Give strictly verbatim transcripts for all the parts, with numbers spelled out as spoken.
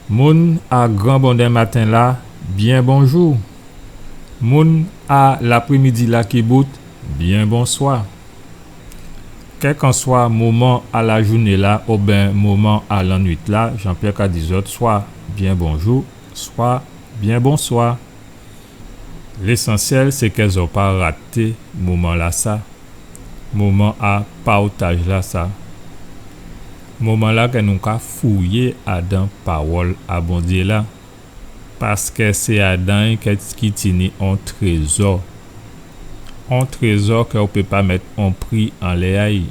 Moun a gran bonè maten-la, byen bonjou. Moun a laprémidi-la ki bout, byen bonswa. Kèlkanswa moman a lajouné-la oben moman a lannuit-la, Jean-Pierre ka di zòt swa byen bonjou, swa byen bonswa. Lésansyèl sé kè zòt pa raté moman-lasa, moman a pawtaj-lasa, moman-la kè nou ka fouyé adan pawòl a Bondyé-la, paskè sé adan-y kè ki tini on trézò, on trézò kè ou pé pa mèt on pri anlè a-y.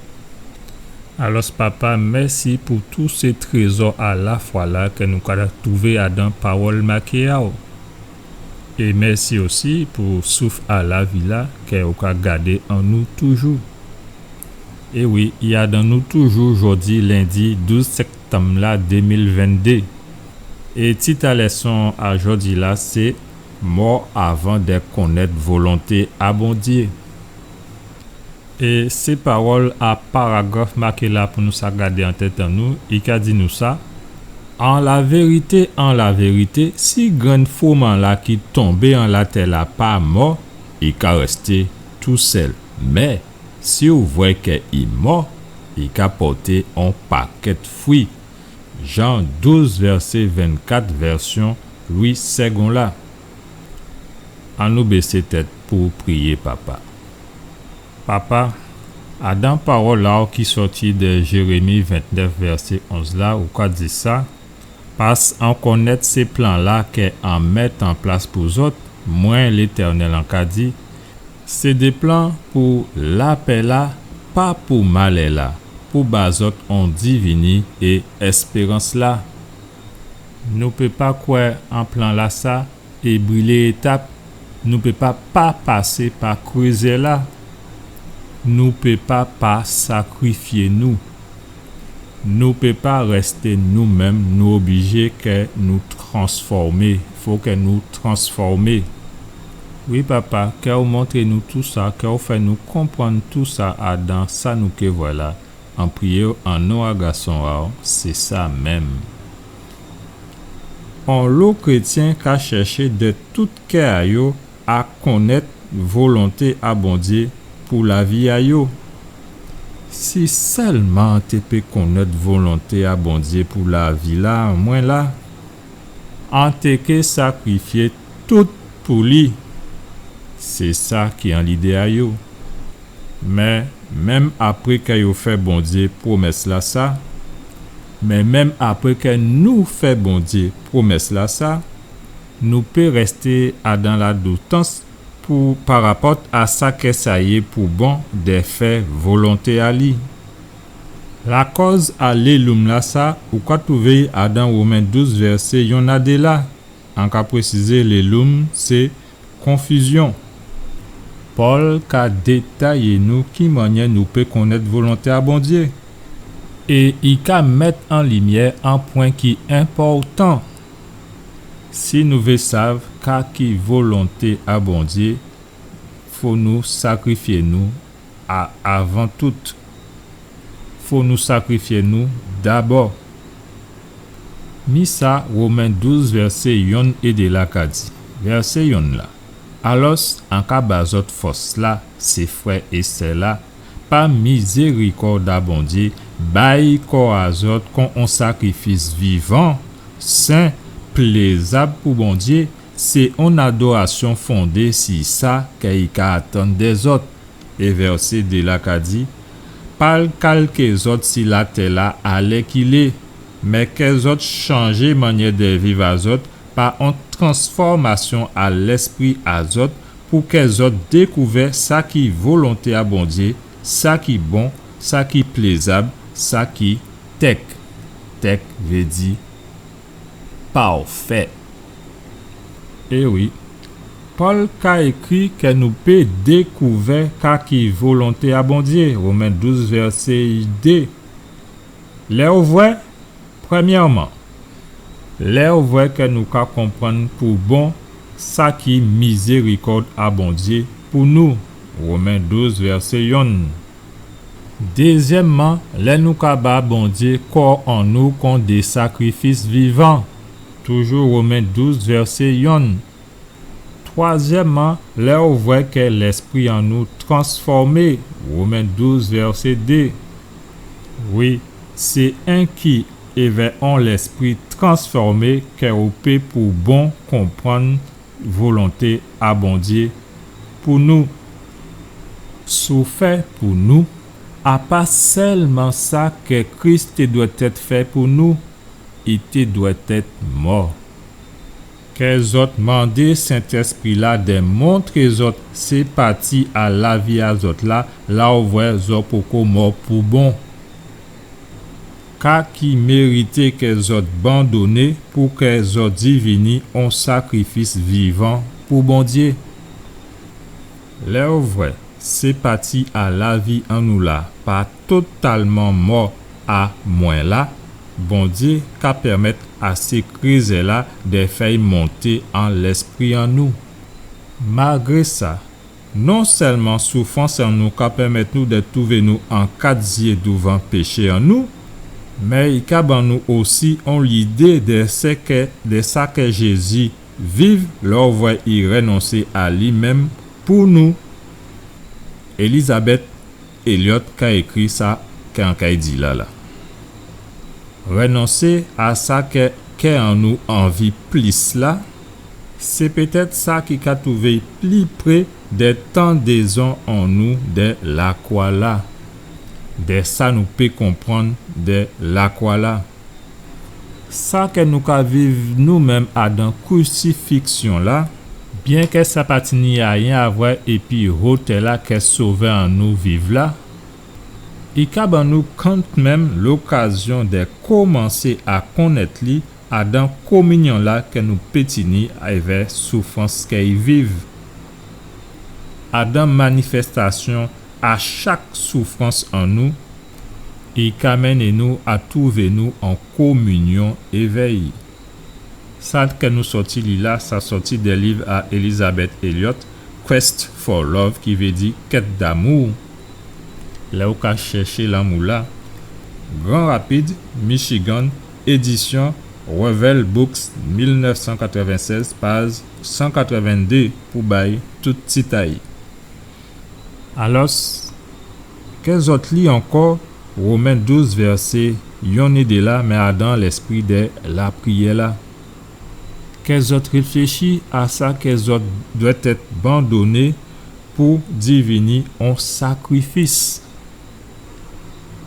Alòs, Papa, mèsi pou tout sé trézò a lafwa-la kè nou ka twouvé adan pawòl maké a-w. É mèsi osi pou souf a lavi-la kè ou ka gadé an nou toujou. É wi, i adan nou toujou jòdi lendi douz sèktanm-la dé mil venndé. É tit a lèson a jòdi-la sé Mò avan dè konnèt volonté a Bondyé. É sé pawòl a paragraf maké la pou nou sa gadé an tèt an nou, i ka di nou sa: An lavérité, an lavérité, si grenn fouman-la ki tonbé an latè-la pa mò, i ka rèsté tousèl. Mé si ou vwè kè i mò, i ka pòté on pakèt fwi. Jan douz, vèsé vennkat, vèsyon Louis Segond la. Annou bésé tèt pou priyé, Papa. Papa, adan pawòl-la ki sòti dè Jérémi ventnèf, vèsé onz la, ou ka di sa: Pas an konnèt sé plan-la kè an mèt an plas pou zòt, mwen, Létènèl, an ka di, sé dé plan pou lapè-la, pa pou malè-la, pou ba zòt on divini é èspérans-la. Nou pé pa kwè an plan-lasa é brilé étap, nou pé pa pa pasé pa krézè-la, nou pé pa pa sakrifyé nou. Nou pé pa rèsté nou menm, nou oblijé kè nou transfòmé, fo kè nou transfòmé. Wi, Papa, kè ou montré nou tousa, kè ou fè nou konprann tousa adan sa nou ké vwè la. An priyé-w an non a Gason a-w, sé sa menm. Onlo krétyen ka chèché dè tout kè a yo a konnèt volonté a Bondyé pou lavi a yo. Si sèlman an té pé konnèt volonté a Bondyé pou lavi-la an mwen la, an té ké sakrifyé tout pou li. Sé sa ki an lidé a yo. Mé menm apré kè yo fè Bondyé pwomès-lasa, mé menm apré kè nou fè Bondyé pwomès-lasa, nou pé rèsté adan ladoutans pou, parapòt a sa kè sa yé pou bon dè fè volonté a li. Lakòz a léloum-lasa, ou ka twouvé-y adan Women douz, vèsé yonn a dé la. An ka présizé, léloum sé konfizyon. Pòl ka détayé nou ki mannyè nou pé konnèt volonté a Bondyé. É i ka mèt an limyè on pwen ki enpòtan. Si nou vé sav ka ki volonté a Bondyé, fo nou sakrifyé nou a, avan tout. Fo nou sakrifyé nou dabò. Mi sa Women douz, vèsé yonn é dé la ka di. Vèsé yonn la. Alòs, an ka ba zòt fòs-la, sé frè é sè-la, pa mizérikòd a Bondyé, bay kò a zòt kon on sakrifis vivan, sen, plézab pou Bondyé, sé on adorasyon fondé si sa kè i ka atann dè zòt. É vèsé dé la ka di, pa kalké zòt si latè-la alèkilé, mé kè zòt chanjé mannyè dè viv a zòt pa on transfòmasyon a lèspri a zòt, pou kè zòt dékouvè sa ki volonté a Bondyé, sa ki bon, sa ki plézab, sa ki tèk. Tèk vé di pafè. É wi, Pòl ka ékri kè nou pé dékouvè ka ki volonté a Bondyé, Women douz, vèsé dé. Lè ou vwè, prèmyèman, lè ou vwè kè nou ka konprann pou bon sa ki mizérikòd a Bondyé pou nou, Women douz, vèsé yonn. Dézyèmman, lè nou ka ba Bondyé kò an nou kon dé sakrifis vivan, Toujou Women douz, vèsé yonn. Twazyèmman, lè ou vwè kè lèspri an nou transfòmé, Women douz, vèsé dé. Wi, sé enki èvè on lèspri transfòmé kè ou pé pou bon konprann volonté a Bondyé pou nou, soufè pou nou, apa sèlman sa kè Kris té dwètèt fè pou nou, i té dwètèt mò. Kè zòt mandé Sentèspri-la dè montré zòt sé pati a lavi a zòt la, la ou vwè zòt poko mò pou bon. Ka ki mérité kè zòt bandoné pou kè zòt divini on sakrifis vivan pou Bondyé. Lè ou vwè sé pati a lavi an nou la pa totalman mò a mwen la, Bondyé ka pèmèt a sé krézè-la dè fè'y monté an lèspri an nou. Malgré sa, non sèlman soufrans an nou ka pèmèt nou dè twouvé nou an kat zyé douvan péché an nou, mé i ka ban nou osi on lidé dè sa kè, dè sa kè Jézi viv lè ou vwè i rènonsé a li menm pou nou. Elizabeth Elliot ka ékri sa kè an kay di la la. Rènonsé a sa kè kè an nou anvi plis la, sé pétèt sa ki ka twouvé pli pré dè tandézon an nou dè lakwa la, dè sa nou pé konprann dè lakwa la. Sa kè nou ka viv nou menm adan krisifiksyon la, byenkè sa pa tini ayen a vwè épi wotè la kè Sovè an nou viv la, i ka ban nou kantmenm lokazyon dè komansé a konnèt li adan kominyon la kè nou pé tini èvè soufrans kè i viv. Adan manifèstasyon a chak soufrans an nou, i ka mennen nou a twouvé nou an kominyon èvè'y. Sa kè nou sòti li la, sa sòti dè liv a Elizabeth Elliot, Quest for Love, ki vé di kèt damou. Lè ou ka chèché lanmou la, Grand Rapids, Michigan, édisyon Revell Books, mil nèf san katrèvensèz, paj san katrèvenndé, pou bay tout tit a'y. Alòs, kè zòt li ankò Women douz vèsé yonn é dé la, mé adan lèspri dè lapriyè la. Kè zòt réfléchi a sa kè zòt dwèt èt bandoné pou divini on sakrifis.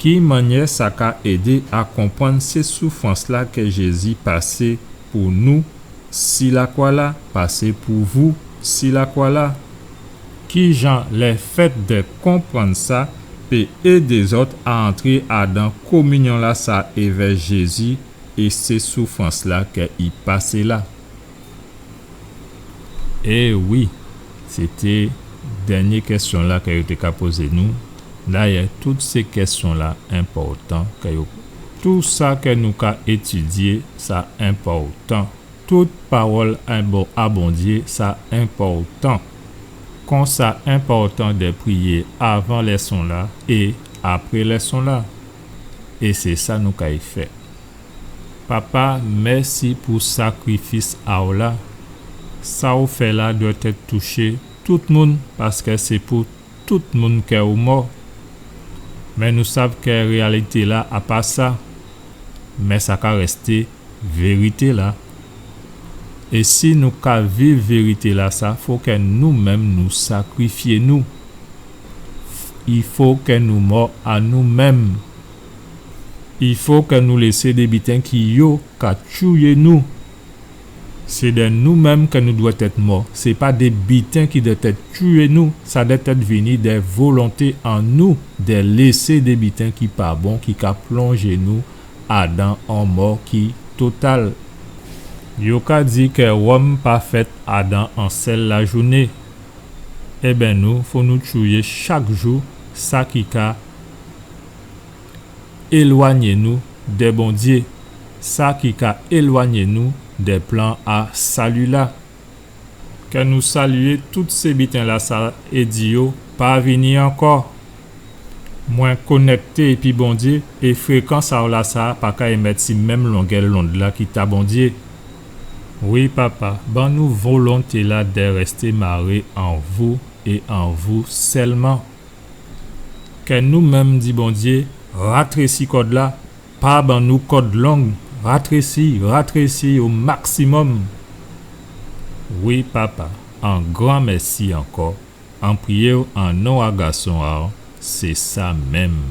Ki mannyè sa ka édé a konprann sé soufrans la kè Jézi pasé pou nou si lakwa la, pasé pou vou si lakwa la? Kijan lèfèt dè konprann sa pé édé zòt a antré adan kominyon la sa èvè Jézi é sé soufrans la kè i pasé la? É wi, sété dènyé kèsyon la kè yo té ka pozé nou. Dayè, tout sé kèsyon la enpòtan kè yo, tou sa kè nou ka étidyé, sa enpòtan. Tout pawòl a Bon, a Bondyé, sa enpòtan. Konsa enpòtan dè priyé avan lèson la é apré lèson la. É sé sa nou kay fè. Papa, mèsi pou sakrifis a'w la. Sa ou fè la dwèt èt touché tout moun, paskè sé pou tout moun kè ou mò. Mé nou sav kè réyalité la a pa sa. Mé sa ka rèsté vérité la. É si nou ka viv vérité la sa, fo kè nou menm nou sakrifyé nou. I fo kè nou mò a nou menm. I fo kè nou lésé dé biten ki yo ka tchouyé nou. Sé dè nou menm kè nou dwèt èt mò. Sé pa dé biten ki dwèt èt tchouyé nou. Sa dwèt èt vini dè volonté an nou dè lésé dé biten ki pa bon, ki ka plonjé nou adan on mò ki total. Yo ka di kè wòm pa fèt adan on sèl lajouné. Ében nou, fo nou tchouyé chak jou sa ki ka élwanyé nou dè Bondyé, sa ki ka élwanyé nou dè plan a sali la. Kè nou salyé tout sé biten la sa é di yo, pa vini ankò. Mwen konèkté épi Bondyé, é frékans a'w la sa pa ka émèt si menm longè lond la ki ta Bondyé. Wi, Papa, ban nou volonté-la dè rèsté maré an vou é an vou sèlman. Kè nou menm di Bondyé, ratrési kòd-la, pa ban nou kòd long, ratrési, ratrési o maksimòm. Wi, Papa, an gran mèsi ankò. An priyé-w an non a Gason a-w, sé sa menm.